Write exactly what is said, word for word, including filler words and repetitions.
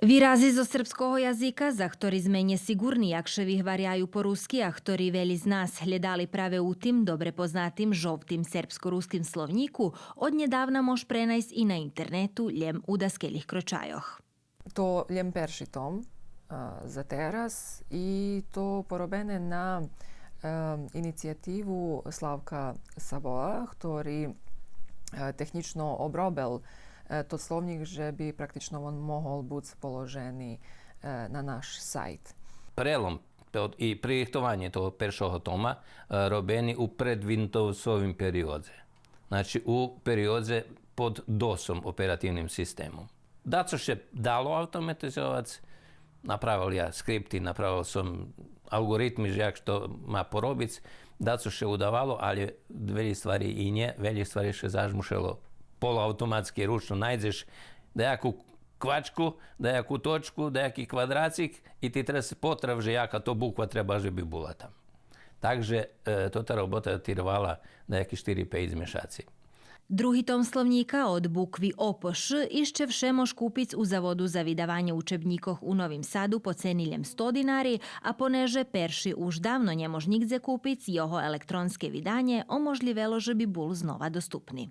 Вирази зоз сербского язика, за хтори зме нєсиґурни як ше вигваряю по руски, а хтори велї з нас глєдали праве у тим добре познатим жовтим сербско-руским словнїку, однєдавна мож пренайсц и на интернету, лєм у даскелїх крочайох. То лєм перши том, а, за тераз, и то поробене на, е, инициятиву Славка Савоа, хтори, е, технїчно обробел, е, тот словнїк же би практично он могол буц положени, е, на наш сайт. Прелом тот и пририхтованє того першого тома, е, робени у предвиндовсовим периодзе. Значи, у периодзе под досом оперативним системом. Дацо ше дало автоматизовац, направел я скрипти, направел сом алґоритми же як што ма поробиц, дацо ше удавало, алє велї ствари и нє, велї ствари ше заш мушело полуавтоматски, ручно, найдзеш даяку квачку, даяку точку, даяки квадрацик и ти тераз потреб же яка то буква треба же би була там. Так же, е, тота робота тирвала даяки штири-пейц мешаци. Други том словнїка од букви О П Ш ище вше мож купиц у Заводу за видаванє учебнїкох у Новим Саду по цени лєм сто динари, а понеже перши уж давно нє мож нїґдзе купиц, його електронске виданє оможлївело же би бул знова доступни.